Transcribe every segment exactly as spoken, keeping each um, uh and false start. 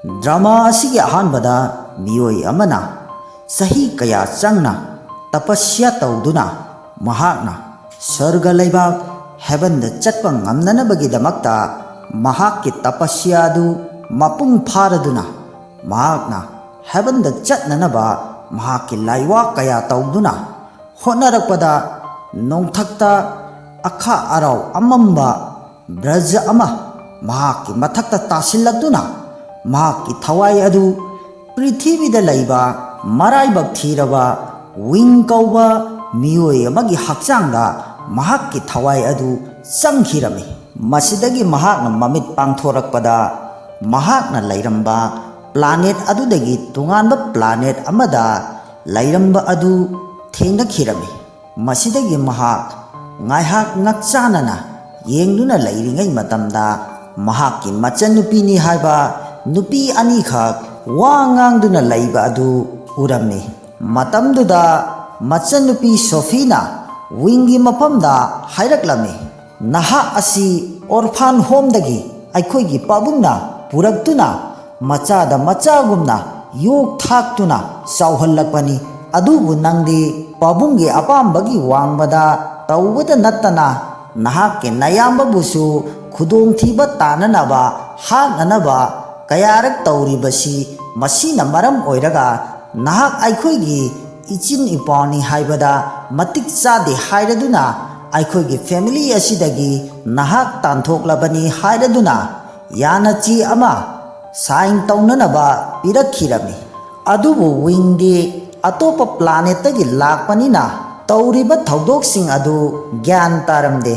Drama ꯑꯁꯤꯒꯤ ꯑꯍꯥꯟꯕꯗ ꯃꯤꯑꯣꯏ ꯑꯃꯅ ꯆꯍꯤ ꯀꯌꯥ ꯆꯪꯅ ꯇꯄꯁ꯭ꯌꯥ ꯇꯧꯗꯨꯅ ꯃꯍꯥꯛꯅ ꯁꯔꯒ ꯂꯩꯕꯥꯛ ꯍꯦꯕꯟꯗ ꯆꯠꯄ ꯉꯝꯅꯅꯕꯒꯤꯗꯃꯛꯇ ꯃꯍꯥꯛꯀꯤ ꯇꯄꯁ꯭ꯌꯥ ꯑꯗꯨ ꯃꯄꯨꯡ ꯐꯥꯔꯗꯨꯅ ꯃꯍꯥꯛꯅ ꯍꯦꯕꯟꯗ ꯆꯠꯅꯅꯕ ꯃꯍꯥꯛꯀꯤ ꯂꯥꯏꯋꯥ ꯀꯌꯥ ꯇꯧꯗꯨꯅ ꯍꯣꯠꯅꯔꯛꯄꯗ ꯅꯣꯡꯊꯛꯇ ꯑꯈꯥ ꯑꯔꯥꯎ ꯑꯃꯝꯕ ꯕ꯭ꯔꯖ ꯑꯃ ꯃꯍꯥꯛꯀꯤ ꯃꯊꯛꯇ ꯇꯥꯁꯤꯜꯂꯛꯇꯨꯅ ꯃꯍꯥꯛꯀꯤ ꯊꯋꯥꯏ ꯑꯗꯨ ꯄ꯭ꯔꯤꯊꯤꯕꯤꯗ ꯂꯩꯕ ꯃꯔꯥꯏꯕꯛ ꯊꯤꯔꯕ ꯋꯤꯡ ꯀꯧꯕ ꯃꯤꯑꯣꯏ ꯑꯃꯒꯤ ꯍꯛꯆꯥꯡꯗ ꯃꯍꯥꯛꯀꯤ ꯊꯋꯥꯏ ꯑꯗꯨ ꯆꯪꯈꯤꯔꯝꯃꯤ꯫ ꯃꯁꯤꯗꯒꯤ ꯃꯍꯥꯛꯅ ꯃꯃꯤꯠ ꯄꯥꯡꯊꯣꯔꯛꯄꯗ ꯃꯍꯥꯛꯅ ꯂꯩꯔꯝꯕ ꯄ꯭ꯂꯥꯅꯦꯠ ꯑꯗꯨꯗꯒꯤ ꯇꯣꯉꯥꯟꯕ ꯄ꯭ꯂꯥꯅꯦꯠ ꯑꯃꯗ ꯂꯩꯔꯝꯕ ꯑꯗꯨ ꯊꯦꯡꯅꯈꯤꯔꯝꯃꯤ꯫ ꯃꯁꯤꯗꯒꯤ ꯃꯍꯥꯛ ꯉꯥꯏꯍꯥꯛ ꯉꯛꯆꯥꯅꯅ ꯌꯦꯡꯗꯨꯅ ꯂꯩꯔꯤꯉꯩ ꯃꯇꯝꯗ ꯃꯍꯥꯛꯀꯤ ꯃꯆꯟꯅꯨꯄꯤꯅꯤ ꯍꯥꯏꯕ ꯅꯨꯄꯤ ꯑꯅꯤꯈꯛ ꯋꯥ ꯉꯥꯡꯗꯨꯅ ꯂꯩꯕ ꯑꯗꯨ ꯎꯔꯝꯃꯤ꯫ ꯃꯇꯝꯗꯨꯗ ꯃꯆꯟꯅꯨꯄꯤ ꯁꯣꯐꯤꯅ ꯋꯤꯡꯒꯤ ꯃꯐꯝꯗ ꯍꯥꯏꯔꯛꯂꯝꯃꯤ, "ꯅꯍꯥꯛ ꯑꯁꯤ ꯑꯣꯔꯐꯥꯟ ꯍꯣꯝꯗꯒꯤ ꯑꯩꯈꯣꯏꯒꯤ ꯄꯥꯕꯨꯡꯅ ꯄꯨꯔꯛꯇꯨꯅ ꯃꯆꯥꯗ ꯃꯆꯥꯒꯨꯝꯅ ꯌꯣꯛ ꯊꯥꯛꯇꯨꯅ ꯆꯥꯎꯍꯜꯂꯛꯄꯅꯤ꯫ ꯑꯗꯨꯕꯨ ꯅꯪꯗꯤ ꯄꯥꯕꯨꯡꯒꯤ ꯑꯄꯥꯝꯕꯒꯤ ꯋꯥꯡꯃꯗ ꯇꯧꯕꯗ ꯅꯠꯇꯅ ꯅꯍꯥꯛꯀꯤ ꯅꯌꯥꯝꯕꯕꯨꯁꯨ ꯈꯨꯗꯣꯡꯊꯤꯕ ꯇꯥꯅꯅꯕ ꯍꯥꯠꯅꯅꯕ ꯀꯌꯥꯔꯛ ꯇꯧꯔꯤꯕꯁꯤ, ꯃꯁꯤꯅ ꯃꯔꯝ ꯑꯣꯏꯔꯒ ꯅꯍꯥꯛ ꯑꯩꯈꯣꯏꯒꯤ ꯏꯆꯤꯟ ꯏꯄꯥꯎꯅꯤ ꯍꯥꯏꯕꯗ ꯃꯇꯤꯛ ꯆꯥꯗꯦ ꯍꯥꯏꯔꯗꯨꯅ ꯑꯩꯈꯣꯏꯒꯤ ꯐꯦꯃꯤꯂꯤ ꯑꯁꯤꯗꯒꯤ ꯅꯍꯥꯛ ꯇꯥꯟꯊꯣꯛꯂꯕꯅꯤ" ꯍꯥꯏꯔꯗꯨꯅ ꯌꯥꯅꯆꯦ ꯑꯃ ꯁꯥꯏꯟ ꯇꯧꯅꯅꯕ ꯄꯤꯔꯛꯈꯤꯔꯝꯃꯤ꯫ ꯑꯗꯨꯕꯨ ꯋꯤꯡꯗꯤ ꯑꯇꯣꯞꯄ ꯄ꯭ꯂꯥꯅꯦꯠꯇꯒꯤ ꯂꯥꯛꯄꯅꯤꯅ ꯇꯧꯔꯤꯕ ꯊꯧꯗꯣꯛꯁꯤꯡ ꯑꯗꯨ ꯒ꯭ꯌꯥꯟ ꯇꯥꯔꯝꯗꯦ꯫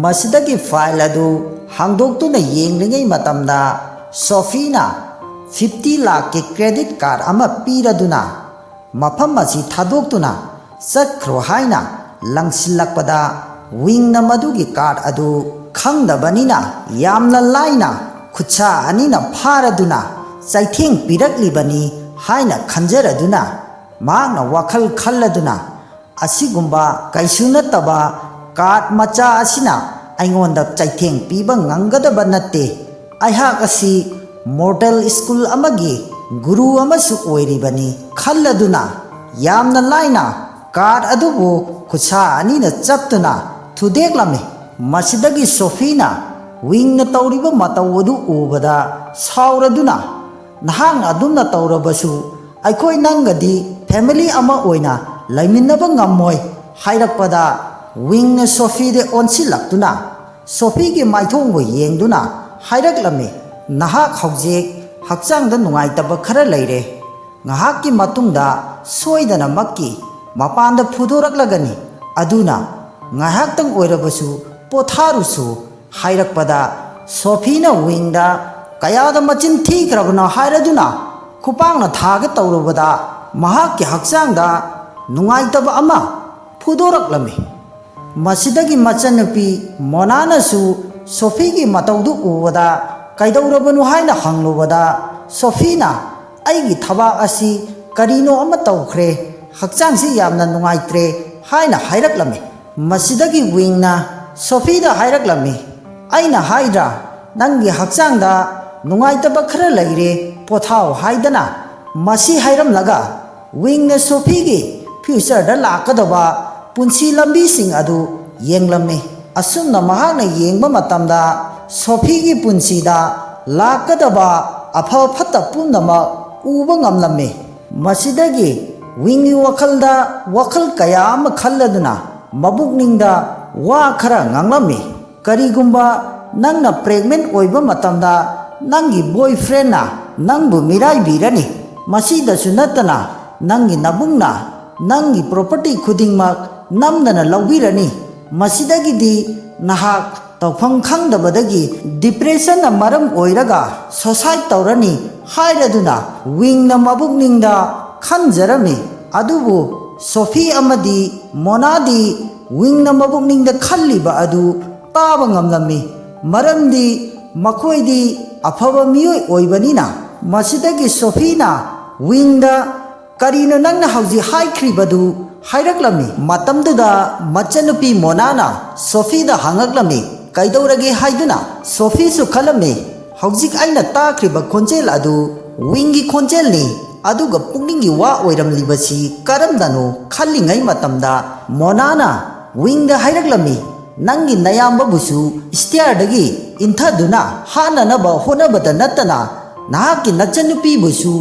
ꯃꯁꯤꯗꯒꯤ ꯐꯥꯏꯜ ꯑꯗꯨ ꯍꯥꯡꯗꯣꯛꯇꯨꯅ ꯌꯦꯡꯂꯤꯉꯩ ꯃꯇꯝꯗ ꯁꯣꯐꯤꯅ ꯐꯤꯐꯇꯤ ꯂꯥꯈꯀꯤ ꯀ꯭ꯔꯦꯗꯤꯠ ꯀꯥꯔꯗ ꯑꯃ ꯄꯤꯔꯗꯨꯅ ꯃꯐꯝ ꯑꯁꯤ ꯊꯥꯗꯣꯛꯇꯨꯅ ꯆꯠꯈ꯭ꯔꯣ ꯍꯥꯏꯅ ꯂꯪꯁꯤꯜꯂꯛꯄꯗ, ꯋꯤꯡꯅ ꯃꯗꯨꯒꯤ ꯀꯥꯔꯗ ꯑꯗꯨ ꯈꯪꯗꯕꯅꯤꯅ ꯌꯥꯝꯅ ꯂꯥꯏꯅ ꯈꯨꯠꯁꯥ ꯑꯅꯤꯅ ꯐꯥꯔꯗꯨꯅ ꯆꯩꯊꯦꯡ ꯄꯤꯔꯛꯂꯤꯕꯅꯤ ꯍꯥꯏꯅ ꯈꯟꯖꯔꯗꯨꯅ ꯃꯍꯥꯛꯅ ꯋꯥꯈꯜ ꯈꯜꯂꯗꯨꯅ, "ꯑꯁꯤꯒꯨꯝꯕ ꯀꯩꯁꯨ ꯅꯠꯇꯕ ꯀꯥꯔꯗ ꯃꯆꯥ ꯑꯁꯤꯅ ꯑꯩꯉꯣꯟꯗ ꯆꯩꯊꯦꯡ ꯄꯤꯕ ꯉꯝꯒꯗꯕ ꯅꯠꯇꯦ꯫ ꯑꯩꯍꯥꯛ ꯑꯁꯤ ꯃꯣꯗꯦꯜ ꯁ꯭ꯀꯨꯜ ꯑꯃꯒꯤ ꯒꯨꯔꯨ ꯑꯃꯁꯨ ꯑꯣꯏꯔꯤꯕꯅꯤ ꯈꯜꯂꯗꯨꯅ ꯌꯥꯝꯅ ꯂꯥꯏꯅ ꯀꯥꯔꯗ ꯑꯗꯨꯕꯨ ꯈꯨꯠꯁꯥ ꯑꯅꯤꯅ ꯆꯞꯇꯨꯅ ꯊꯨꯗꯦꯛꯂꯝꯃꯤ꯫ ꯃꯁꯤꯗꯒꯤ ꯁꯣꯐꯤꯅ ꯋꯤꯡꯅ ꯇꯧꯔꯤꯕ ꯃꯇꯧ ꯑꯗꯨ ꯎꯕꯗ ꯁꯥꯎꯔꯗꯨꯅ, "ꯅꯍꯥꯛꯅ ꯑꯗꯨꯝꯅ ꯇꯧꯔꯕꯁꯨ ꯑꯩꯈꯣꯏ ꯅꯪꯒꯗꯤ ꯐꯦꯃꯤꯂꯤ ꯑꯃ ꯑꯣꯏꯅ ꯂꯩꯃꯤꯟꯅꯕ ꯉꯝꯃꯣꯏ" ꯍꯥꯏꯔꯛꯄꯗ, ꯋꯤꯡꯅ ꯁꯣꯐꯤꯗ ꯑꯣꯟꯁꯤꯜꯂꯛꯇꯨꯅ ꯁꯣꯐꯤꯒꯤ ꯃꯥꯏꯊꯣꯡꯕꯨ ꯌꯦꯡꯗꯨꯅ ꯍꯥꯏꯔꯛꯂꯝꯃꯤ, "ꯅꯍꯥꯛ ꯍꯧꯖꯤꯛ ꯍꯛꯆꯥꯡꯗ ꯅꯨꯡꯉꯥꯏꯇꯕ ꯈꯔ ꯂꯩꯔꯦ꯫ ꯉꯥꯏꯍꯥꯛꯀꯤ ꯃꯇꯨꯡꯗ ꯁꯣꯏꯗꯅꯃꯛꯀꯤ ꯃꯄꯥꯟꯗ ꯐꯨꯗꯣꯔꯛꯂꯒꯅꯤ꯫ ꯑꯗꯨꯅ ꯉꯥꯏꯍꯥꯛꯇꯪ ꯑꯣꯏꯔꯕꯁꯨ ꯄꯣꯊꯥꯔꯨꯁꯨ" ꯍꯥꯏꯔꯛꯄꯗ, ꯁꯣꯐꯤꯅ ꯋꯤꯡꯗ ꯀꯌꯥꯗ ꯃꯆꯤꯟ ꯊꯤꯈ꯭ꯔꯕꯅꯣ ꯍꯥꯏꯔꯗꯨꯅ ꯈꯨꯄꯥꯛꯅ ꯊꯥꯒꯦ ꯇꯧꯔꯨꯕꯗ, ꯃꯍꯥꯛꯀꯤ ꯍꯛꯆꯥꯡꯗ ꯅꯨꯡꯉꯥꯏꯇꯕ ꯑꯃ ꯐꯨꯗꯣꯔꯛꯂꯝꯃꯤ꯫ ꯃꯁꯤꯗꯒꯤ ꯃꯆꯟꯅꯨꯄꯤ ꯃꯣꯅꯥꯅꯁꯨ ꯁꯣꯐꯤꯒꯤ ꯃꯇꯧꯗꯨ ꯎꯕꯗ, "ꯀꯩꯗꯧꯔꯕꯅꯣ?" ꯍꯥꯏꯅ ꯍꯪꯂꯨꯕꯗ, ꯁꯣꯐꯤꯅ, "ꯑꯩꯒꯤ ꯊꯕꯥꯛ ꯑꯁꯤ ꯀꯔꯤꯅꯣ ꯑꯃ ꯇꯧꯈ꯭ꯔꯦ, ꯍꯛꯆꯥꯡꯁꯤ ꯌꯥꯝꯅ ꯅꯨꯡꯉꯥꯏꯇ꯭ꯔꯦ" ꯍꯥꯏꯅ ꯍꯥꯏꯔꯛꯂꯝꯃꯤ꯫ ꯃꯁꯤꯗꯒꯤ ꯋꯤꯡꯅ ꯁꯣꯐꯤꯗ ꯍꯥꯏꯔꯛꯂꯝꯃꯤ, "ꯑꯩꯅ ꯍꯥꯏꯗ꯭ꯔꯥ, ꯅꯪꯒꯤ ꯍꯛꯆꯥꯡꯗ ꯅꯨꯡꯉꯥꯏꯇꯕ ꯈꯔ ꯂꯩꯔꯦ, ꯄꯣꯊꯥꯎ" ꯍꯥꯏꯗꯅ꯫ ꯃꯁꯤ ꯍꯥꯏꯔꯝꯂꯒ ꯋꯤꯡꯅ ꯁꯣꯐꯤꯒꯤ ꯐ꯭ꯌꯨꯆꯔꯗ ꯂꯥꯛꯀꯗꯕ ꯄꯨꯟꯁꯤ ꯂꯝꯕꯤꯁꯤꯡ ꯑꯗꯨ ꯌꯦꯡꯂꯝꯃꯤ꯫ ꯑꯁꯨꯝꯅ ꯃꯍꯥꯛꯅ ꯌꯦꯡꯕ ꯃꯇꯝꯗ ꯁꯣꯐꯤꯒꯤ ꯄꯨꯟꯁꯤꯗ ꯂꯥꯛꯀꯗꯕ ꯑꯐ ꯐꯠꯇ ꯄꯨꯝꯅꯃꯛ ꯎꯕ ꯉꯝꯂꯝꯃꯤ꯫ ꯃꯁꯤꯗꯒꯤ ꯋꯤꯡꯒꯤ ꯋꯥꯈꯜꯗ ꯋꯥꯈꯜ ꯀꯌꯥ ꯑꯃ ꯈꯜꯂꯗꯨꯅ ꯃꯕꯨꯛꯅꯤꯡꯗ ꯋꯥ ꯈꯔ ꯉꯥꯡꯂꯝꯃꯤ꯫ "ꯀꯔꯤꯒꯨꯝꯕ ꯅꯪꯅ ꯄ꯭ꯔꯦꯒꯅꯦꯟ ꯑꯣꯏꯕ ꯃꯇꯝꯗ ꯅꯪꯒꯤ ꯕꯣꯏꯐ꯭ꯔꯦꯟꯅ ꯅꯪꯕꯨ ꯃꯤꯔꯥꯏꯕꯤꯔꯅꯤ꯫ ꯃꯁꯤꯗꯁꯨ ꯅꯠꯇꯅ ꯅꯪꯒꯤ ꯅꯕꯨꯡꯅ ꯅꯪꯒꯤ ꯄ꯭ꯔꯣꯄꯔꯇꯤ ꯈꯨꯗꯤꯡꯃꯛ ꯅꯝꯗꯅ ꯂꯧꯕꯤꯔꯅꯤ꯫ ꯃꯁꯤꯗꯒꯤꯗꯤ ꯅꯍꯥꯛ ꯇꯧꯐꯝ ꯈꯪꯗꯕꯗꯒꯤ ꯗꯤꯄ꯭ꯔꯦꯁꯟꯅ ꯃꯔꯝ ꯑꯣꯏꯔꯒ ꯁꯣꯁꯥꯏꯠ ꯇꯧꯔꯅꯤ" ꯍꯥꯏꯔꯗꯨꯅ ꯋꯤꯡꯅ ꯃꯕꯨꯛꯅꯤꯡꯗ ꯈꯟꯖꯔꯝꯃꯤ꯫ ꯑꯗꯨꯕꯨ ꯁꯣꯐꯤ ꯑꯃꯗꯤ ꯃꯣꯅꯥꯗꯤ ꯋꯤꯡꯅ ꯃꯕꯨꯛꯅꯤꯡꯗ ꯈꯜꯂꯤꯕ ꯑꯗꯨ ꯇꯥꯕ ꯉꯝꯂꯝꯃꯤ, ꯃꯔꯝꯗꯤ ꯃꯈꯣꯏꯗꯤ ꯑꯐꯕ ꯃꯤꯑꯣꯏ ꯑꯣꯏꯕꯅꯤꯅ꯫ ꯃꯁꯤꯗꯒꯤ ꯁꯣꯐꯤꯅ ꯋꯤꯡꯗ, "ꯀꯔꯤꯅꯣ ꯅꯪꯅ ꯍꯧꯖꯤꯛ ꯍꯥꯏꯈ꯭ꯔꯤꯕꯗꯨ?" ꯍꯥꯏꯔꯛꯂꯝꯃꯤ꯫ ꯃꯇꯝꯗꯨꯗ ꯃꯆꯟꯅꯨꯄꯤ ꯃꯣꯅꯥꯅ ꯁꯣꯐꯤꯗ ꯍꯪꯉꯛꯂꯝꯃꯤ, "ꯀꯩꯗꯧꯔꯒꯦ?" ꯍꯥꯏꯗꯨꯅ꯫ ꯁꯣꯐꯤꯁꯨ ꯈꯜꯂꯝꯃꯤ, ꯍꯧꯖꯤꯛ ꯑꯩꯅ ꯇꯥꯈ꯭ꯔꯤꯕ ꯈꯣꯟꯖꯦꯜ ꯑꯗꯨ ꯋꯤꯡꯒꯤ ꯈꯣꯟꯖꯦꯜꯅꯤ꯫ ꯑꯗꯨꯒ ꯄꯨꯛꯅꯤꯡꯒꯤ ꯋꯥ ꯑꯣꯏꯔꯝꯂꯤꯕꯁꯤ ꯀꯔꯝꯅꯅꯣ ꯈꯜꯂꯤꯉꯩ ꯃꯇꯝꯗ, ꯃꯣꯅꯥꯅ ꯋꯤꯡꯗ ꯍꯥꯏꯔꯛꯂꯝꯃꯤ, "ꯅꯪꯒꯤ ꯅꯌꯥꯝꯕꯕꯨꯁꯨ ꯁ꯭ꯇꯤꯌꯔꯗꯒꯤ ꯏꯟꯊꯗꯨꯅ ꯍꯥꯠꯅꯅꯕ ꯍꯣꯠꯅꯕꯗ ꯅꯠꯇꯅ, ꯅꯍꯥꯛꯀꯤ ꯅꯆꯟꯅꯨꯄꯤꯕꯨꯁꯨ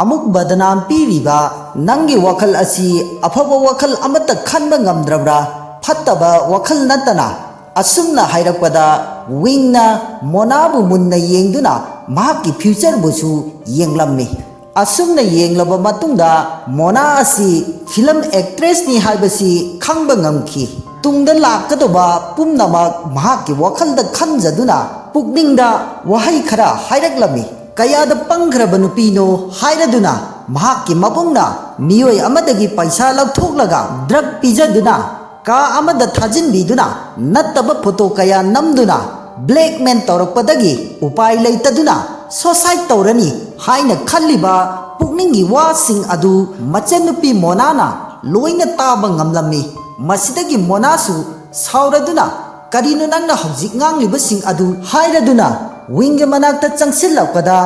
ꯑꯃꯨꯛ ꯕꯗꯅꯥꯝ ꯄꯤꯔꯤꯕ ꯅꯪꯒꯤ ꯋꯥꯈꯜ ꯑꯁꯤ ꯑꯐꯕ ꯋꯥꯈꯜ ꯑꯃꯠꯇ ꯈꯟꯕ ꯉꯝꯗ꯭ꯔꯕ꯭ꯔꯥ? ꯐꯠꯇꯕ ꯋꯥꯈꯜ ꯅꯠꯇꯅ?" ꯑꯁꯨꯝꯅ ꯍꯥꯏꯔꯛꯄꯗ, ꯋꯤꯡꯅ ꯃꯣꯅꯥꯕꯨ ꯃꯨꯟꯅ ꯌꯦꯡꯗꯨꯅ ꯃꯍꯥꯛꯀꯤ ꯐ꯭ꯌꯨꯆꯔꯕꯨꯁꯨ ꯌꯦꯡꯂꯝꯃꯤ꯫ ꯑꯁꯨꯝꯅ ꯌꯦꯡꯂꯕ ꯃꯇꯨꯡꯗ, ꯃꯣꯅꯥ ꯑꯁꯤ ꯐꯤꯂꯝ ꯑꯦꯛꯇ꯭ꯔꯦꯁꯅꯤ ꯍꯥꯏꯕꯁꯤ ꯈꯪꯕ ꯉꯝꯈꯤ꯫ ꯇꯨꯡꯗ ꯂꯥꯛꯀꯗꯧꯕ ꯄꯨꯝꯅꯃꯛ ꯃꯍꯥꯛꯀꯤ ꯋꯥꯈꯜꯗ ꯈꯟꯖꯗꯨꯅ, ꯄꯨꯛꯅꯤꯡꯗ ꯋꯥꯍꯩ ꯈꯔ ꯍꯥꯏꯔꯛꯂꯝꯃꯤ꯫ "ꯀꯌꯥꯗ ꯄꯪꯈ꯭ꯔꯕ ꯅꯨꯄꯤꯅꯣ" ꯍꯥꯏꯔꯗꯨꯅ, ꯃꯍꯥꯛꯀꯤ ꯃꯕꯨꯡꯅ ꯃꯤꯑꯣꯏ ꯑꯃꯗꯒꯤ ꯄꯩꯁꯥ ꯂꯧꯊꯣꯛꯂꯒ ꯗ꯭ꯔꯒ ꯄꯤꯖꯗꯨꯅ, ꯀꯥ ꯑꯃꯗ ꯊꯥꯖꯤꯟꯕꯤꯗꯨꯅ, ꯅꯠꯇꯕ ꯐꯣꯇꯣ ꯀꯌꯥ ꯅꯝꯗꯨꯅ ꯕ꯭ꯂꯦꯛꯃꯦꯟ ꯇꯧꯔꯛꯄꯗꯒꯤ ꯎꯄꯥꯏ ꯂꯩꯇꯗꯨꯅ ꯁꯣꯁꯥꯏꯠ ꯇꯧꯔꯅꯤ ꯍꯥꯏꯅ ꯈꯜꯂꯤꯕ ꯄꯨꯛꯅꯤꯡꯒꯤ ꯋꯥꯁꯤꯡ ꯑꯗꯨ ꯃꯆꯟꯅꯨꯄꯤ ꯃꯣꯅꯥꯅ ꯂꯣꯏꯅ ꯇꯥꯕ ꯉꯝꯂꯝꯃꯤ꯫ ꯃꯁꯤꯗꯒꯤ ꯃꯣꯅꯥꯁꯨ ꯁꯥꯎꯔꯗꯨꯅ, "ꯀꯔꯤꯅꯣ ꯅꯪꯅ ꯍꯧꯖꯤꯛ ꯉꯥꯡꯂꯤꯕꯁꯤꯡ ꯑꯗꯨ?" ꯍꯥꯏꯔꯗꯨꯅ ꯋꯤꯡꯒꯤ ꯃꯅꯥꯛꯇ ꯆꯪꯁꯤꯜꯂꯛꯄꯗ,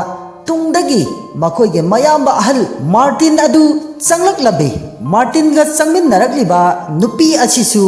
ꯇꯨꯡꯗꯒꯤ ꯃꯈꯣꯏꯒꯤ ꯃꯌꯥꯝꯕ ꯑꯍꯜ ꯃꯥꯔꯇꯤꯟ ꯑꯗꯨ ꯆꯪꯂꯛꯂꯝꯃꯤ꯫ ꯃꯥꯔꯇꯤꯟꯒ ꯆꯪꯃꯤꯟꯅꯔꯛꯂꯤꯕ ꯅꯨꯄꯤ ꯑꯁꯤꯁꯨ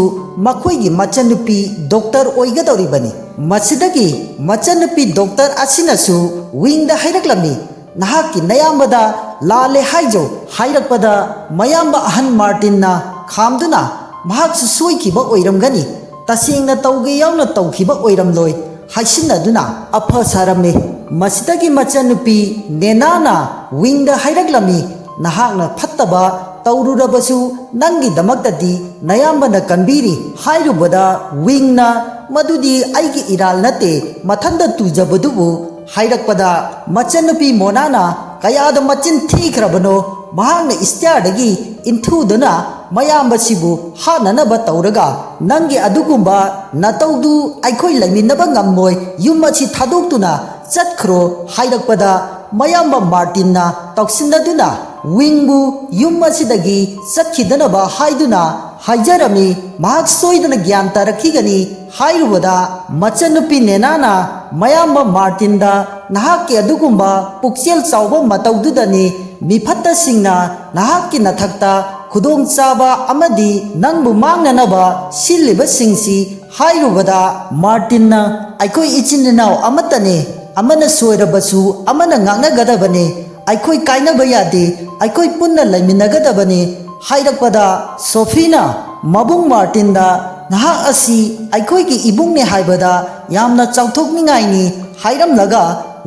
ꯃꯈꯣꯏꯒꯤ ꯃꯆꯟꯅꯨꯄꯤ ꯗꯣꯛꯇꯔ ꯑꯣꯏꯒꯗꯧꯔꯤꯕꯅꯤ꯫ ꯃꯁꯤꯗꯒꯤ ꯃꯆꯟꯅꯨꯄꯤ ꯗꯣꯛꯇꯔ ꯑꯁꯤꯅꯁꯨ ꯋꯤꯡꯗ ꯍꯥꯏꯔꯛꯂꯝꯃꯤ, "ꯅꯍꯥꯛꯀꯤ ꯅꯌꯥꯝꯕꯗ ꯂꯥꯜꯂꯦ ꯍꯥꯏꯖꯧ" ꯍꯥꯏꯔꯛꯄꯗ, ꯃꯌꯥꯝꯕ ꯑꯍꯟ ꯃꯥꯔꯇꯤꯟꯅ ꯈꯥꯝꯗꯨꯅ, "ꯃꯍꯥꯛꯁꯨ ꯁꯣꯏꯈꯤꯕ ꯑꯣꯏꯔꯝꯒꯅꯤ, ꯇꯁꯦꯡꯅ ꯇꯧꯒꯦ ꯌꯥꯎꯅ ꯇꯧꯈꯤꯕ ꯑꯣꯏꯔꯝꯂꯣꯏ" ꯍꯥꯏꯁꯤꯟꯅꯗꯨꯅ ꯑꯐ ꯁꯥꯔꯝꯃꯤ꯫ ꯃꯁꯤꯗꯒꯤ ꯃꯆꯟꯅꯨꯄꯤ ꯅꯦꯅꯥꯅ ꯋꯤꯡꯗ ꯍꯥꯏꯔꯛꯂꯝꯃꯤ, "ꯅꯍꯥꯛꯅ ꯐꯠꯇꯕ ꯇꯧꯔꯨꯔꯕꯁꯨ ꯅꯪꯒꯤꯗꯃꯛꯇꯗꯤ ꯅꯌꯥꯝꯕꯅ ꯀꯟꯕꯤꯔꯤ" ꯍꯥꯏꯔꯨꯕꯗ, ꯋꯤꯡꯅ, "ꯃꯗꯨꯗꯤ ꯑꯩꯒꯤ ꯏꯔꯥꯜ ꯅꯠꯇꯦ, ꯃꯊꯟꯇ ꯇꯨꯖꯕꯗꯨꯕꯨ" ꯍꯥꯏꯔꯛꯄꯗ, ꯃꯆꯟꯅꯨꯄꯤ ꯃꯣꯅꯥꯅ ꯀꯌꯥꯗ ꯃꯆꯤꯟ ꯊꯤꯈ꯭ꯔꯕꯅꯣ, ꯃꯍꯥꯛꯅ ꯁ꯭ꯇꯤꯌꯔꯗꯒꯤ ꯏꯟꯊꯨꯗꯨꯅ ꯃꯌꯥꯝꯕꯁꯤꯕꯨ ꯍꯥꯠꯅꯅꯕ ꯇꯧꯔꯒ, "ꯅꯪꯒꯤ ꯑꯗꯨꯒꯨꯝꯕ ꯅꯇꯧꯗꯨ ꯑꯩꯈꯣꯏ ꯂꯩꯃꯤꯟꯅꯕ ꯉꯝꯃꯣꯏ, ꯌꯨꯝ ꯑꯁꯤ ꯊꯥꯗꯣꯛꯇꯨꯅ ꯆꯠꯈ꯭ꯔꯣ" ꯍꯥꯏꯔꯛꯄꯗ, ꯃꯌꯥꯝꯕ ꯃꯥꯔꯇꯤꯟꯅ ꯇꯧꯁꯤꯟꯅꯗꯨꯅ ꯋꯤꯡꯕꯨ ꯌꯨꯝ ꯑꯁꯤꯗꯒꯤ ꯆꯠꯈꯤꯗꯅꯕ ꯍꯥꯏꯗꯨꯅ ꯍꯥꯏꯖꯔꯝꯃꯤ꯫ ꯃꯍꯥꯛ ꯁꯣꯏꯗꯅ ꯒ꯭ꯌꯥꯟ ꯇꯥꯔꯛꯈꯤꯒꯅꯤ ꯍꯥꯏꯔꯨꯕꯗ, ꯃꯆꯟꯅꯨꯄꯤ ꯅꯦꯅꯥꯅ ꯃꯌꯥꯝꯕ ꯃꯥꯔꯇꯤꯟꯗ, "ꯅꯍꯥꯛꯀꯤ ꯑꯗꯨꯒꯨꯝꯕ ꯄꯨꯛꯆꯦꯜ ꯆꯥꯎꯕ ꯃꯇꯧꯗꯨꯗꯅꯤ ꯃꯤꯐꯠꯇꯁꯤꯡꯅ ꯅꯍꯥꯛꯀꯤ ꯅꯊꯛꯇ ꯈꯨꯗꯣꯡꯆꯥꯕ ꯑꯃꯗꯤ ꯅꯪꯕꯨ ꯃꯥꯡꯅꯅꯕ ꯁꯤꯜꯂꯤꯕꯁꯤꯡꯁꯤ" ꯍꯥꯏꯔꯨꯕꯗ, ꯃꯥꯔꯇꯤꯟꯅ, "ꯑꯩꯈꯣꯏ ꯏꯆꯤꯟ ꯏꯅꯥꯎ ꯑꯃꯠꯇꯅꯤ, ꯑꯃꯅ ꯁꯣꯏꯔꯕꯁꯨ ꯑꯃꯅ ꯉꯥꯛꯅꯒꯗꯕꯅꯤ, ꯑꯩꯈꯣꯏ ꯀꯥꯏꯅꯕ ꯌꯥꯗꯦ, ꯑꯩꯈꯣꯏ ꯄꯨꯟꯅ ꯂꯩꯃꯤꯟꯅꯒꯗꯕꯅꯤ" ꯍꯥꯏꯔꯛꯄꯗ, ꯁꯣꯐꯤꯅ ꯃꯕꯨꯡ ꯃꯥꯔꯇꯤꯟꯗ, "ꯅꯍꯥꯛ ꯑꯁꯤ ꯑꯩꯈꯣꯏꯒꯤ ꯏꯕꯨꯡꯅꯤ ꯍꯥꯏꯕꯗ ꯌꯥꯝꯅ ꯆꯥꯎꯊꯣꯛꯅꯤꯡꯉꯥꯏꯅꯤ" ꯍꯥꯏꯔꯝꯂꯒ,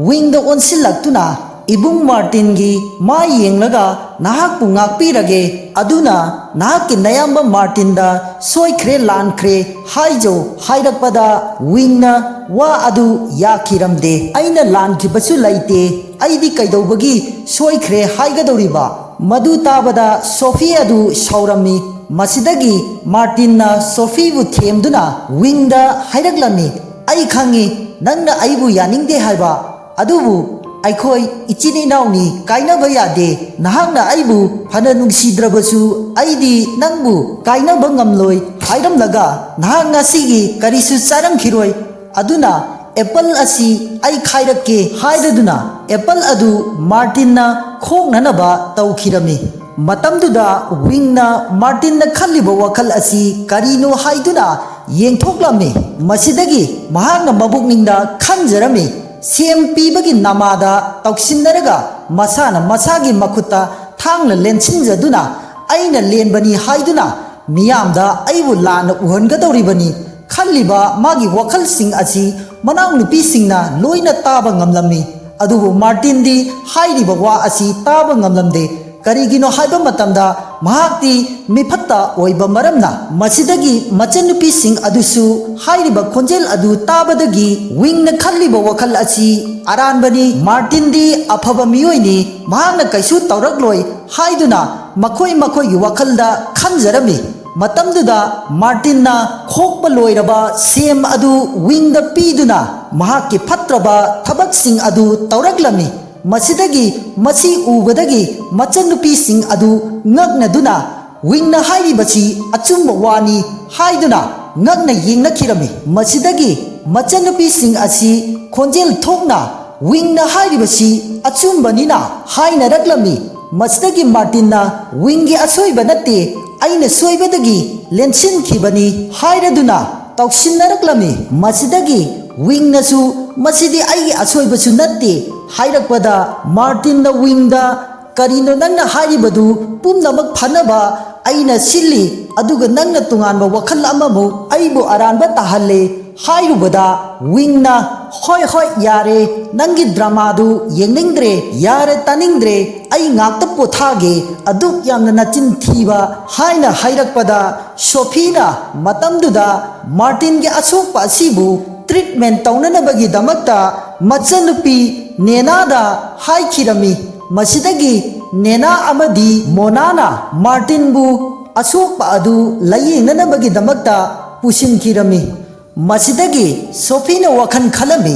ꯋꯤꯡꯗ ꯑꯣꯟꯁꯤꯜꯂꯛꯇꯨꯅ, "ꯏꯕꯨꯡ ꯃꯥꯔꯇꯤꯟꯒꯤ ꯃꯥꯏ ꯌꯦꯡꯂꯒ ꯅꯍꯥꯛꯄꯨ ꯉꯥꯛꯄꯤꯔꯒꯦ, ꯑꯗꯨꯅ ꯅꯍꯥꯛꯀꯤ ꯅꯌꯥꯝꯕ ꯃꯥꯔꯇꯤꯟꯗ ꯁꯣꯏꯈ꯭ꯔꯦ ꯂꯥꯟꯈ꯭ꯔꯦ ꯍꯥꯏꯖꯧ" ꯍꯥꯏꯔꯛꯄꯗ, ꯋꯤꯡꯅ ꯋꯥ ꯑꯗꯨ ꯌꯥꯈꯤꯔꯝꯗꯦ꯫ "ꯑꯩꯅ ꯂꯥꯟꯈꯤꯕꯁꯨ ꯂꯩꯇꯦ, ꯑꯩꯗꯤ ꯀꯩꯗꯧꯕꯒꯤ ꯁꯣꯏꯈ꯭ꯔꯦ ꯍꯥꯏꯒꯗꯧꯔꯤꯕ?" ꯃꯗꯨ ꯇꯥꯕꯗ ꯁꯣꯐꯤ ꯑꯗꯨ ꯁꯥꯎꯔꯝꯃꯤ꯫ ꯃꯁꯤꯗꯒꯤ ꯃꯥꯔꯇꯤꯟꯅ ꯁꯣꯐꯤꯕꯨ ꯊꯦꯝꯗꯨꯅ ꯋꯤꯡꯗ ꯍꯥꯏꯔꯛꯂꯝꯃꯤ, "ꯑꯩ ꯈꯪꯏ ꯅꯪꯅ ꯑꯩꯕꯨ ꯌꯥꯅꯤꯡꯗꯦ ꯍꯥꯏꯕ, ꯑꯗꯨꯕꯨ ꯑꯩꯈꯣꯏ ꯏꯆꯤꯟ ꯏꯅꯥꯎꯅꯤ, ꯀꯥꯏꯅꯕ ꯌꯥꯗꯦ꯫ ꯅꯍꯥꯛꯅ ꯑꯩꯕꯨ ꯐꯅ ꯅꯨꯡꯁꯤꯗ꯭ꯔꯕꯁꯨ ꯑꯩꯗꯤ ꯅꯪꯕꯨ ꯀꯥꯏꯅꯕ ꯉꯝꯂꯣꯏ ꯍꯥꯏꯔꯝꯂꯒ ꯅꯍꯥꯛ ꯉꯁꯤꯒꯤ ꯀꯔꯤꯁꯨ ꯆꯥꯔꯝꯈꯤꯔꯣꯏ꯫ ꯑꯗꯨꯅ ꯑꯦꯄꯜ ꯑꯁꯤ ꯑꯩ ꯈꯥꯏꯔꯛꯀꯦ" ꯍꯥꯏꯔꯗꯨꯅ ꯑꯦꯄꯜ ꯑꯗꯨ ꯃꯥꯔꯇꯤꯟꯅ ꯈꯣꯛꯅꯅꯕ ꯇꯧꯈꯤꯔꯝꯃꯤ꯫ ꯃꯇꯝꯗꯨꯗ ꯋꯤꯡꯅ ꯃꯥꯔꯇꯤꯟꯅ ꯈꯜꯂꯤꯕ ꯋꯥꯈꯜ ꯑꯁꯤ ꯀꯔꯤꯅꯣ ꯍꯥꯏꯗꯨꯅ ꯌꯦꯡꯊꯣꯛꯂꯝꯃꯤ꯫ ꯃꯁꯤꯗꯒꯤ ꯃꯍꯥꯛꯅ ꯃꯕꯨꯛꯅꯤꯡꯗ ꯈꯟꯖꯔꯝꯃꯤ, "ꯁꯦꯝ ꯄꯤꯕꯒꯤ ꯅꯃꯥꯗ ꯇꯧꯁꯤꯟꯅꯔꯒ ꯃꯁꯥꯅ ꯃꯁꯥꯒꯤ ꯃꯈꯨꯠꯇ ꯊꯥꯡꯅ ꯂꯦꯟꯁꯤꯟꯖꯗꯨꯅ ꯑꯩꯅ ꯂꯦꯟꯕꯅꯤ ꯍꯥꯏꯗꯨꯅ ꯃꯤꯌꯥꯝꯗ ꯑꯩꯕꯨ ꯂꯥꯟꯅ ꯎꯍꯟꯒꯗꯧꯔꯤꯕꯅꯤ" ꯈꯜꯂꯤꯕ ꯃꯥꯒꯤ ꯋꯥꯈꯜꯁꯤꯡ ꯑꯁꯤ ꯃꯅꯥꯎꯅꯨꯄꯤꯁꯤꯡꯅ ꯂꯣꯏꯅ ꯇꯥꯕ ꯉꯝꯂꯝꯃꯤ꯫ ꯑꯗꯨꯕꯨ ꯃꯥꯔꯇꯤꯟꯗꯤ ꯍꯥꯏꯔꯤꯕ ꯋꯥ ꯑꯁꯤ ꯇꯥꯕ ꯉꯝꯂꯝꯗꯦ꯫ ꯀꯔꯤꯒꯤꯅꯣ ꯍꯥꯏꯕ ꯃꯇꯝꯗ, ꯃꯍꯥꯛꯇꯤ ꯃꯤꯐꯠꯇ ꯑꯣꯏꯕ ꯃꯔꯝꯅ꯫ ꯃꯁꯤꯗꯒꯤ ꯃꯆꯟꯅꯨꯄꯤꯁꯤꯡ ꯑꯗꯨꯁꯨ ꯍꯥꯏꯔꯤꯕ ꯈꯣꯟꯖꯦꯜ ꯑꯗꯨ ꯇꯥꯕꯗꯒꯤ ꯋꯤꯡꯅ ꯈꯜꯂꯤꯕ ꯋꯥꯈꯜ ꯑꯁꯤ ꯑꯔꯥꯟꯕꯅꯤ, ꯃꯥꯔꯇꯤꯟꯗꯤ ꯑꯐꯕ ꯃꯤꯑꯣꯏꯅꯤ, ꯃꯍꯥꯛꯅ ꯀꯩꯁꯨ ꯇꯧꯔꯛꯂꯣꯏ ꯍꯥꯏꯗꯨꯅ ꯃꯈꯣꯏ ꯃꯈꯣꯏꯒꯤ ꯋꯥꯈꯜꯗ ꯈꯟꯖꯔꯝꯃꯤ꯫ ꯃꯇꯝꯗꯨꯗ ꯃꯥꯔꯇꯤꯟꯅ ꯈꯣꯛꯄ ꯂꯣꯏꯔꯕ ꯁꯦꯝ ꯑꯗꯨ ꯋꯤꯡꯗ ꯄꯤꯗꯨꯅ ꯃꯍꯥꯛꯀꯤ ꯐꯠꯇ꯭ꯔꯕ ꯊꯕꯛꯁꯤꯡ ꯑꯗꯨ ꯇꯧꯔꯛꯂꯝꯃꯤ꯫ ꯃꯁꯤꯗꯒꯤ, ꯃꯁꯤ ꯎꯕꯗꯒꯤ ꯃꯆꯟꯅꯨꯄꯤꯁꯤꯡ ꯑꯗꯨ ꯉꯛꯅꯗꯨꯅ ꯋꯤꯡꯅ ꯍꯥꯏꯔꯤꯕꯁꯤ ꯑꯆꯨꯝꯕ ꯋꯥꯅꯤ ꯍꯥꯏꯗꯨꯅ ꯉꯛꯅ ꯌꯦꯡꯅꯈꯤꯔꯝꯃꯤ꯫ ꯃꯁꯤꯗꯒꯤ ꯃꯆꯟꯅꯨꯄꯤꯁꯤꯡ ꯑꯁꯤ ꯈꯣꯟꯖꯦꯜ ꯊꯣꯛꯅ ꯋꯤꯡꯅ ꯍꯥꯏꯔꯤꯕꯁꯤ ꯑꯆꯨꯝꯕꯅꯤꯅ ꯍꯥꯏꯅꯔꯛꯂꯝꯃꯤ꯫ ꯃꯁꯤꯗꯒꯤ ꯃꯥꯔꯇꯤꯟꯅ ꯋꯤꯡꯒꯤ ꯑꯁꯣꯏꯕ ꯅꯠꯇꯦ, ꯑꯩꯅ ꯁꯣꯏꯕꯗꯒꯤ ꯂꯦꯟꯁꯤꯟꯈꯤꯕꯅꯤ ꯍꯥꯏꯔꯗꯨꯅ ꯇꯧꯁꯤꯟꯅꯔꯛꯂꯝꯃꯤ꯫ ꯃꯁꯤꯗꯒꯤ ꯋꯤꯡꯅꯁꯨ ꯃꯁꯤꯗꯤ ꯑꯩꯒꯤ ꯑꯁꯣꯏꯕꯁꯨ ꯅꯠꯇꯦ ꯍꯥꯏꯔꯛꯄꯗ ꯃꯥꯔꯇꯤꯟꯅ ꯋꯤꯡꯗ ꯀꯔꯤꯅꯣ ꯅꯪꯅ ꯍꯥꯏꯔꯤꯕꯗꯨ? ꯄꯨꯝꯅꯃꯛ ꯐꯅꯕ ꯑꯩꯅ ꯁꯤꯜꯂꯤ, ꯑꯗꯨꯒ ꯅꯪꯅ ꯇꯣꯉꯥꯟꯕ ꯋꯥꯈꯜ ꯑꯃꯃꯨꯛ ꯑꯩꯕꯨ ꯑꯔꯥꯟꯕ ꯇꯥꯍꯜꯂꯦ ꯍꯥꯏꯔꯨꯕꯗ ꯋꯤꯡꯅ, "ꯍꯣꯏ, ꯍꯣꯏ, ꯌꯥꯔꯦ, ꯅꯪꯒꯤ ꯗ꯭ꯔꯃꯥꯗꯨ ꯌꯦꯡꯅꯤꯡꯗ꯭ꯔꯦ, ꯌꯥꯔꯦ, ꯇꯥꯅꯤꯡꯗ꯭ꯔꯦ, ꯑꯩ ꯉꯥꯛꯇ ꯄꯣꯊꯥꯒꯦ, ꯑꯗꯨꯛ ꯌꯥꯝꯅ ꯅꯆꯤꯟ ꯊꯤꯕ" ꯍꯥꯏꯅ ꯍꯥꯏꯔꯛꯄꯗ ꯁꯣꯐꯤꯅ ꯃꯇꯝꯗꯨꯗ ꯃꯥꯔꯇꯤꯟꯒꯤ ꯑꯁꯣꯛꯄ ꯑꯁꯤꯕꯨ ꯇ꯭ꯔꯤꯠꯃꯦꯟ ꯇꯧꯅꯅꯕꯒꯤꯗꯃꯛꯇ ꯃꯆꯟꯅꯨꯄꯤ ꯅꯦꯅꯥꯗ ꯍꯥꯏꯈꯤꯔꯝꯃꯤ꯫ ꯃꯁꯤꯗꯒꯤ ꯅꯦꯅꯥ ꯑꯃꯗꯤ ꯃꯣꯅꯥꯅ ꯃꯥꯔꯇꯤꯟꯕꯨ ꯑꯁꯣꯛꯄ ꯑꯗꯨ ꯂꯥꯌꯦꯡꯅꯅꯕꯒꯤꯗꯃꯛꯇ ꯄꯨꯁꯤꯟꯈꯤꯔꯝꯃꯤ꯫ ꯃꯁꯤꯗꯒꯤ ꯁꯣꯐꯤꯅ ꯋꯥꯈꯜ ꯈꯜꯂꯝꯃꯤ,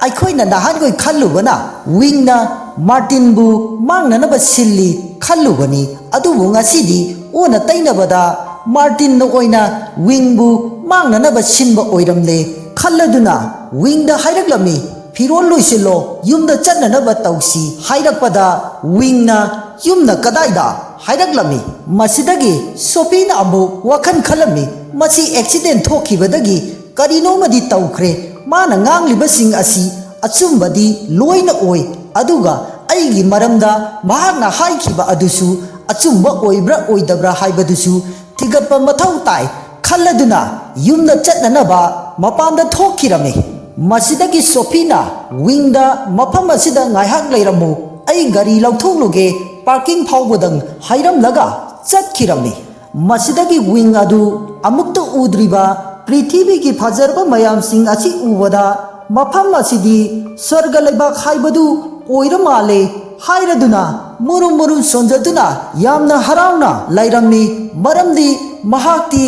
"ꯑꯩꯈꯣꯏꯅ ꯅꯍꯥꯟꯈꯣꯏ ꯈꯜꯂꯨꯕꯅ ꯋꯤꯡꯅ ꯃꯥꯔꯇꯤꯟꯕꯨ ꯃꯥꯡꯅꯅꯕ ꯁꯤꯜꯂꯤ ꯈꯜꯂꯨꯕꯅꯤ, ꯑꯗꯨꯕꯨ ꯉꯁꯤꯗꯤ ꯑꯣꯟꯅ ꯇꯩꯅꯕꯗ ꯃꯥꯔꯇꯤꯟꯅ ꯑꯣꯏꯅ ꯋꯤꯡꯕꯨ ꯃꯥꯡꯅꯅꯕ ꯁꯤꯟꯕ ꯑꯣꯏꯔꯝꯂꯦ" ꯈꯜꯂꯗꯨꯅ ꯋꯤꯡꯗ ꯍꯥꯏꯔꯛꯂꯝꯃꯤ, "ꯐꯤꯔꯣꯜ ꯂꯣꯏꯁꯤꯜꯂꯣ, ꯌꯨꯝꯗ ꯆꯠꯅꯅꯕ ꯇꯧꯁꯤ" ꯍꯥꯏꯔꯛꯄꯗ ꯋꯤꯡꯅ, "ꯌꯨꯝꯅ ꯀꯗꯥꯏꯗ?" ꯍꯥꯏꯔꯛꯂꯝꯃꯤ꯫ ꯃꯁꯤꯗꯒꯤ ꯁꯣꯐꯤꯅ ꯑꯃꯨꯛ ꯋꯥꯈꯜ ꯈꯜꯂꯝꯃꯤ, "ꯃꯁꯤ ꯑꯦꯛꯁꯤꯗꯦꯟ ꯊꯣꯛꯈꯤꯕꯗꯒꯤ ꯀꯔꯤꯅꯣꯃꯗꯤ ꯇꯧꯈ꯭ꯔꯦ꯫ ꯃꯥꯅ ꯉꯥꯡꯂꯤꯕꯁꯤꯡ ꯑꯁꯤ ꯑꯆꯨꯝꯕꯗꯤ ꯂꯣꯏꯅ ꯑꯣꯏ, ꯑꯗꯨꯒ ꯑꯩꯒꯤ ꯃꯔꯝꯗ ꯃꯍꯥꯛꯅ ꯍꯥꯏꯈꯤꯕ ꯑꯗꯨꯁꯨ ꯑꯆꯨꯝꯕ ꯑꯣꯏꯕ꯭ꯔꯥ ꯑꯣꯏꯗꯕ꯭ꯔꯥ ꯍꯥꯏꯕꯗꯨꯁꯨ ꯊꯤꯒꯠꯄ ꯃꯊꯧ ꯇꯥꯏ" ꯈꯜꯂꯗꯨꯅ ꯌꯨꯝꯗ ꯆꯠꯅꯅꯕ ꯃꯄꯥꯟꯗ ꯊꯣꯛꯈꯤꯔꯝꯃꯤ꯫ ꯃꯁꯤꯗꯒꯤ ꯁꯣꯐꯤꯅ ꯋꯤꯡꯗ, "ꯃꯐꯝ ꯑꯁꯤꯗ ꯉꯥꯏꯍꯥꯛ ꯂꯩꯔꯝꯃꯨ, ꯑꯩ ꯒꯥꯔꯤ ꯂꯧꯊꯣꯛꯂꯨꯒꯦ" ꯄꯥꯔꯀꯤꯡ ꯐꯥꯎꯕꯗꯪ ꯍꯥꯏꯔꯝꯂꯒ ꯆꯠꯈꯤꯔꯝꯃꯤ꯫ ꯃꯁꯤꯗꯒꯤ ꯋꯤꯡ ꯑꯗꯨ ꯑꯃꯨꯛꯇ ꯎꯗ꯭ꯔꯤꯕ ꯄ꯭ꯔꯤꯊꯤꯕꯤꯒꯤ ꯐꯖꯔꯕ ꯃꯌꯥꯝꯁꯤꯡ ꯑꯁꯤ ꯎꯕꯗ, "ꯃꯐꯝ ꯑꯁꯤꯗꯤ ꯁ꯭ꯋꯔꯒ ꯂꯩꯕꯥꯛ ꯍꯥꯏꯕꯗꯨ ꯑꯣꯏꯔ ꯃꯥꯜꯂꯦ" ꯍꯥꯏꯔꯗꯨꯅ ꯃꯨꯔꯨꯝ ꯃꯨꯔꯨꯝ ꯁꯣꯟꯖꯗꯨꯅ ꯌꯥꯝꯅ ꯍꯔꯥꯎꯅ ꯂꯩꯔꯝꯃꯤ꯫ ꯃꯔꯝꯗꯤ ꯃꯍꯥꯛꯇꯤ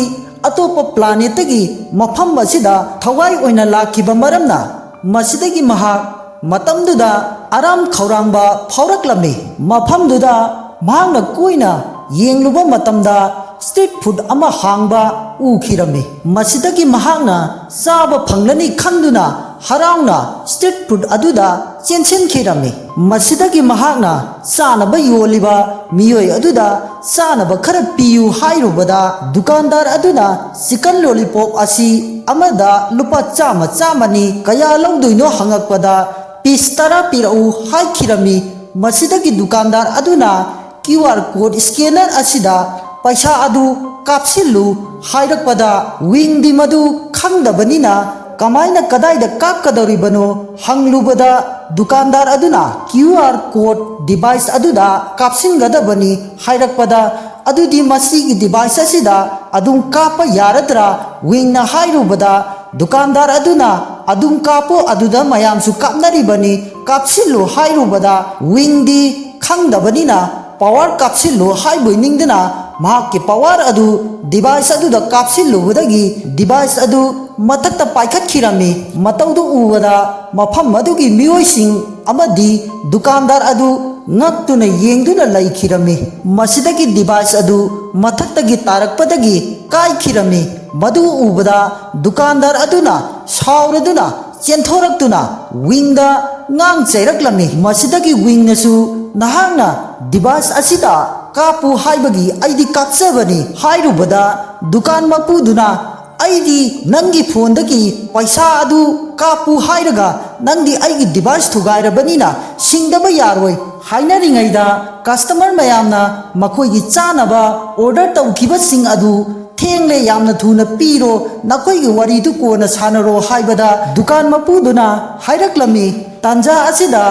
ꯑꯇꯣꯞꯄ ꯄ꯭ꯂꯥꯅꯦꯠꯇꯒꯤ ꯃꯐꯝ ꯑꯁꯤꯗ ꯊꯋꯥꯏ ꯑꯣꯏꯅ ꯂꯥꯛꯈꯤꯕ ꯃꯔꯝꯅ꯫ ꯃꯁꯤꯗꯒꯤ ꯃꯍꯥꯛ ꯃꯇꯝꯗꯨꯗ ꯑꯔꯥꯝ ꯈꯧꯔꯥꯡꯕ ꯐꯥꯎꯔꯛꯂꯝꯃꯤ꯫ ꯃꯐꯝꯗꯨꯗ ꯃꯍꯥꯛꯅ ꯀꯣꯏꯅ ꯌꯦꯡꯂꯨꯕ ꯃꯇꯝꯗ street food ꯑꯃ ꯍꯥꯡꯕ ꯎꯈꯤꯔꯝꯃꯤ꯫ ꯃꯁꯤꯗꯒꯤ ꯃꯍꯥꯛꯅ ꯆꯥꯕ ꯐꯪꯂꯅꯤ ꯈꯟꯗꯨꯅ ꯍꯔꯥꯎꯅ street food ꯑꯗꯨꯗ ꯆꯦꯟꯁꯤꯟꯈꯤꯔꯝꯃꯤ꯫ ꯃꯁꯤꯗꯒꯤ ꯃꯍꯥꯛꯅ ꯆꯥꯅꯕ ꯌꯣꯜꯂꯤꯕ ꯃꯤꯑꯣꯏ ꯑꯗꯨꯗ ꯆꯥꯅꯕ ꯈꯔ ꯄꯤꯌꯨ ꯍꯥꯏꯔꯨꯕꯗ, ꯗꯨꯀꯥꯟꯗꯥꯔ ꯑꯗꯨꯅ chicken lollipop ꯑꯁꯤ ꯑꯃꯗ ꯂꯨꯄꯥ ꯆꯥꯝꯃ ꯆꯥꯝꯃꯅꯤ, ꯀꯌꯥ ꯂꯧꯗꯣꯏꯅꯣ ꯍꯪꯉꯛꯄꯗ, piece ꯇꯔꯥ ꯄꯤꯔꯛꯎ ꯍꯥꯏꯈꯤꯔꯝꯃꯤ꯫ ꯃꯁꯤꯗꯒꯤ ꯗꯨꯀꯥꯟꯗꯥꯔ ꯑꯗꯨꯅ QR code scanner ꯑꯁꯤꯗ ꯄꯩꯁꯥ ꯑꯗꯨ ꯀꯥꯞꯁꯤꯜꯂꯨ ꯍꯥꯏꯔꯛꯄꯗ, ꯋꯤꯡꯗꯤ ꯃꯗꯨ ꯈꯪꯗꯕꯅꯤꯅ ꯀꯃꯥꯏꯅ ꯀꯗꯥꯏꯗ ꯀꯥꯞꯀꯗꯧꯔꯤꯕꯅꯣ ꯍꯪꯂꯨꯕꯗ, ꯗꯨꯀꯥꯟꯗꯥꯔ ꯑꯗꯨꯅ QR code device ꯑꯗꯨꯗ ꯀꯥꯞꯁꯤꯟꯒꯗꯕꯅꯤ ꯍꯥꯏꯔꯛꯄꯗ, "ꯑꯗꯨꯗꯤ ꯃꯁꯤꯒꯤ device ꯑꯁꯤꯗ ꯑꯗꯨꯝ ꯀꯥꯞꯄ ꯌꯥꯔꯗ꯭ꯔꯥ?" ꯋꯤꯡꯅ ꯍꯥꯏꯔꯨꯕꯗ, ꯗꯨꯀꯥꯟꯗꯥꯔ ꯑꯗꯨꯅ, "ꯑꯗꯨꯝ ꯀꯥꯞꯄꯨ, ꯑꯗꯨꯗ ꯃꯌꯥꯝꯁꯨ ꯀꯥꯞꯅꯔꯤꯕꯅꯤ, ꯀꯥꯞꯁꯤꯜꯂꯨ" ꯍꯥꯏꯔꯨꯕꯗ, ꯋꯤꯡꯗꯤ ꯈꯪꯗꯕꯅꯤꯅ power ꯀꯥꯞꯁꯤꯜꯂꯨ ꯍꯥꯏꯕꯣꯏ ꯅꯤꯡꯗꯨꯅ ꯃꯍꯥꯛꯀꯤ power ꯑꯗꯨ device ꯑꯗꯨꯗ ꯀꯥꯞꯁꯤꯜꯂꯨꯕꯗꯒꯤ device ꯑꯗꯨ ꯃꯊꯛꯇ ꯄꯥꯏꯈꯠꯈꯤꯔꯝꯃꯤ꯫ ꯃꯇꯧꯗꯨ ꯎꯕꯗ ꯃꯐꯝ ꯑꯗꯨꯒꯤ ꯃꯤꯑꯣꯏꯁꯤꯡ ꯑꯃꯗꯤ ꯗꯨꯀꯥꯟꯗꯥꯔ ꯑꯗꯨ ꯉꯛꯇꯨꯅ ꯌꯦꯡꯗꯨꯅ ꯂꯩꯈꯤꯔꯝꯃꯤ꯫ ꯃꯁꯤꯗꯒꯤ device ꯑꯗꯨ ꯃꯊꯛꯇꯒꯤ ꯇꯥꯔꯛꯄꯗꯒꯤ ꯀꯥꯏꯈꯤꯔꯝꯃꯤ꯫ ꯃꯗꯨ ꯎꯕꯗ ꯗꯨꯀꯥꯟꯗꯥꯔ ꯑꯗꯨꯅ ꯁꯥꯎꯔꯗꯨꯅ ꯆꯦꯟꯊꯣꯔꯛꯇꯨꯅ ꯋꯤꯡꯗ ꯉꯥꯡ ꯆꯩꯔꯛꯂꯝꯃꯤ꯫ ꯃꯁꯤꯗꯒꯤ ꯋꯤꯡꯅꯁꯨ, "ꯅꯍꯥꯛꯅ device ꯑꯁꯤꯗ ꯀꯥꯞꯄꯨ ꯍꯥꯏꯕꯒꯤ ꯑꯩꯗꯤ ꯀꯥꯞꯆꯕꯅꯤ" ꯍꯥꯏꯔꯨꯕꯗ, ꯗꯨꯀꯥꯟ ꯃꯄꯨꯗꯨꯅ, "ꯑꯩꯗꯤ ꯅꯪꯒꯤ phoneꯗꯒꯤ ꯄꯩꯁꯥ ꯑꯗꯨ ꯀꯥꯞꯄꯨ ꯍꯥꯏꯔꯒ ꯅꯪꯗꯤ ꯑꯩꯒꯤ device ꯊꯨꯒꯥꯏꯔꯕꯅꯤꯅ ꯁꯤꯡꯗꯕ ꯌꯥꯔꯣꯏ" ꯍꯥꯏꯅꯔꯤꯉꯩꯗ, customer ꯃꯌꯥꯝꯅ ꯃꯈꯣꯏꯒꯤ ꯆꯥꯅꯕ order ꯇꯧꯈꯤꯕꯁꯤꯡ ꯑꯗꯨ, "ꯊꯦꯡꯂꯦ, ꯌꯥꯝꯅ ꯊꯨꯅ ꯄꯤꯔꯣ, ꯅꯈꯣꯏꯒꯤ ꯋꯥꯔꯤꯗꯨ ꯀꯣꯟꯅ ꯁꯥꯟꯅꯔꯣ" ꯍꯥꯏꯕꯗ, ꯗꯨꯀꯥꯟ ꯃꯄꯨꯗꯨꯅ ꯍꯥꯏꯔꯛꯂꯝꯃꯤ, "ꯇꯥꯟꯖꯥ ꯑꯁꯤꯗ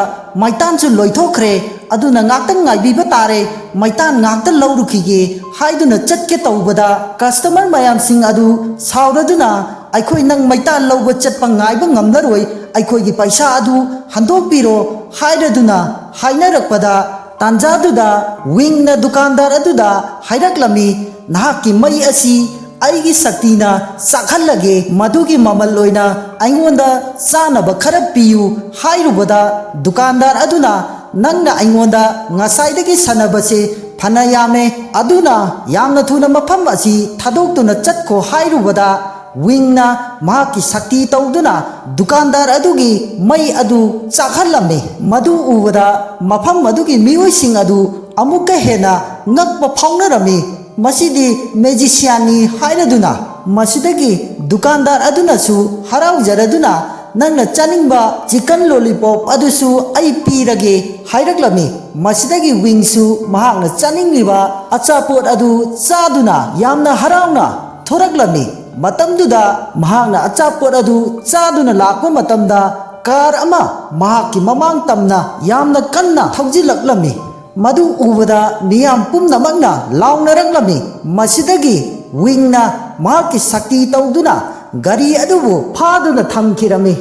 ꯃꯩꯇꯥꯟꯁꯨ ꯂꯣꯏꯊꯣꯛꯈ꯭ꯔꯦ, ꯑꯗꯨꯅ ꯉꯥꯛꯇꯪ ꯉꯥꯏꯕꯤꯕ ꯇꯥꯔꯦ, ꯃꯩꯇꯥꯟ ꯉꯥꯛꯇ ꯂꯧꯔꯨꯈꯤꯒꯦ" ꯍꯥꯏꯗꯨꯅ ꯆꯠꯀꯦ ꯇꯧꯕꯗ, customer ꯃꯌꯥꯝꯁꯤꯡ ꯑꯗꯨ ꯁꯥꯎꯔꯗꯨꯅ, "ꯑꯩꯈꯣꯏ ꯅꯪ ꯃꯩꯇꯥꯟ ꯂꯧꯕ ꯆꯠꯄ ꯉꯥꯏꯕ ꯉꯝꯂꯔꯣꯏ, ꯑꯩꯈꯣꯏꯒꯤ ꯄꯩꯁꯥ ꯑꯗꯨ ꯍꯟꯗꯣꯛꯄꯤꯔꯣ" ꯍꯥꯏꯔꯗꯨꯅ ꯍꯥꯏꯅꯔꯛꯄꯗ, ꯇꯥꯟꯖꯥꯗꯨꯗ ꯋꯤꯡꯅ ꯗꯨꯀꯥꯟꯗꯥꯔ ꯑꯗꯨꯗ ꯍꯥꯏꯔꯛꯂꯝꯃꯤ, "ꯅꯍꯥꯛꯀꯤ ꯃꯩ ꯑꯁꯤ ꯑꯩꯒꯤ ꯁꯛꯇꯤꯅ ꯆꯥꯛꯍꯜꯂꯒꯦ, ꯃꯗꯨꯒꯤ ꯃꯃꯜ ꯑꯣꯏꯅ ꯑꯩꯉꯣꯟꯗ ꯆꯥꯅꯕ ꯈꯔ ꯄꯤꯌꯨ" ꯍꯥꯏꯔꯨꯕꯗ, ꯗꯨꯀꯥꯟꯗꯥꯔ ꯑꯗꯨꯅ, "ꯅꯪꯅ ꯑꯩꯉꯣꯟꯗ ꯉꯁꯥꯏꯗꯒꯤ ꯁꯥꯟꯅꯕꯁꯦ ꯐꯅ ꯌꯥꯝꯃꯦ꯫ ꯑꯗꯨꯅ ꯌꯥꯝꯅ ꯊꯨꯅ ꯃꯐꯝ ꯑꯁꯤ ꯊꯥꯗꯣꯛꯇꯨꯅ ꯆꯠꯈꯣ ꯍꯥꯏꯔꯨꯕꯗ, ꯋꯤꯡꯅ ꯃꯍꯥꯛꯀꯤ ꯁꯛꯇꯤ ꯇꯧꯗꯨꯅ ꯗꯨꯀꯥꯟꯗꯥꯔ ꯑꯗꯨꯒꯤ ꯃꯩ ꯑꯗꯨ ꯆꯥꯛꯍꯜꯂꯝꯃꯤ꯫ ꯃꯗꯨ ꯎꯕꯗ ꯃꯐꯝ ꯑꯗꯨꯒꯤ ꯃꯤꯑꯣꯏꯁꯤꯡ ꯑꯗꯨ ꯑꯃꯨꯛꯀ ꯍꯦꯟꯅ ꯉꯛꯄ ꯐꯥꯎꯅꯔꯝꯃꯤ꯫ "ꯃꯁꯤꯗꯤ ꯃꯦꯖꯤꯁꯤꯌꯥꯟꯅꯤ" ꯍꯥꯏꯔꯗꯨꯅ꯫ ꯃꯁꯤꯗꯒꯤ ꯗꯨꯀꯥꯟꯗꯥꯔ ꯑꯗꯨꯅꯁꯨ ꯍꯔꯥꯎꯖꯔꯗꯨꯅ, "ꯅꯪꯅ ꯆꯥꯅꯤꯡꯕ ꯆꯤꯀꯟ ꯂꯣꯂꯤꯄꯣꯞ ꯑꯗꯨꯁꯨ ꯑꯩ ꯄꯤꯔꯒꯦ" ꯍꯥꯏꯔꯛꯂꯝꯃꯤ꯫ ꯃꯁꯤꯗꯒꯤ ꯋꯤꯡꯁꯨ ꯃꯍꯥꯛꯅ ꯆꯥꯅꯤꯡꯂꯤꯕ ꯑꯆꯥꯄꯣꯠ ꯑꯗꯨ ꯆꯥꯗꯨꯅ ꯌꯥꯝꯅ ꯍꯔꯥꯎꯅ ꯊꯣꯔꯛꯂꯝꯃꯤ꯫ ꯃꯇꯝꯗꯨꯗ ꯃꯍꯥꯛꯅ ꯑꯆꯥꯄꯣꯠ ꯑꯗꯨ ꯆꯥꯗꯨꯅ ꯂꯥꯛꯄ ꯃꯇꯝꯗ, ꯀꯥꯔ ꯑꯃ ꯃꯍꯥꯛꯀꯤ ꯃꯃꯥꯡ ꯇꯝꯅ ꯌꯥꯝꯅ ꯀꯟꯅ ꯊꯧꯖꯤꯜꯂꯛꯂꯝꯃꯤ꯫ ꯃꯗꯨ ꯎꯕꯗ ꯃꯤꯌꯥꯝ ꯄꯨꯝꯅꯃꯛꯅ ꯂꯥꯎꯅꯔꯛꯂꯝꯃꯤ꯫ ꯃꯁꯤꯗꯒꯤ ꯋꯤꯡꯅ ꯃꯍꯥꯛꯀꯤ ꯁꯛꯇꯤ ꯇꯧꯗꯨꯅ ꯒꯥꯔꯤ ꯑꯗꯨꯕꯨ ꯐꯥꯗꯨꯅ ꯊꯝꯈꯤꯔꯝꯃꯤ꯫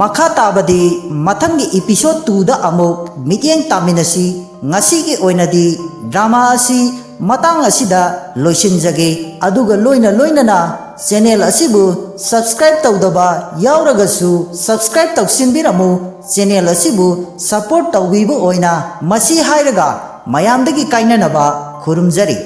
ꯃꯈꯥ ꯇꯥꯕꯗꯤ ꯃꯊꯪꯒꯤ episode two ꯗ ꯑꯃꯨꯛ ꯃꯤꯠꯌꯦꯡ ꯇꯥꯃꯤꯟꯅꯁꯤ꯫ ꯉꯁꯤꯒꯤ ꯑꯣꯏꯅꯗꯤ drama ꯑꯁꯤ ꯃꯇꯥꯡ ꯑꯁꯤꯗ ꯂꯣꯏꯁꯤꯟꯖꯒꯦ꯫ ꯑꯗꯨꯒ ꯂꯣꯏꯅ ꯂꯣꯏꯅꯅ channel ꯑꯁꯤꯕꯨ subscribe ꯇꯧꯗꯕ ꯌꯥꯎꯔꯒꯁꯨ subscribe ꯇꯧꯁꯤꯟꯕꯤꯔꯝꯃꯨ꯫ Channel ꯑꯁꯤꯕꯨ support ꯇꯧꯕꯤꯕ ꯑꯣꯏꯅ꯫ ꯃꯁꯤ ꯍꯥꯏꯔꯒ ꯃꯌꯥꯝꯗꯒꯤ ꯀꯥꯏꯅꯅꯕ ꯈꯨꯔꯨꯝꯖꯔꯤ꯫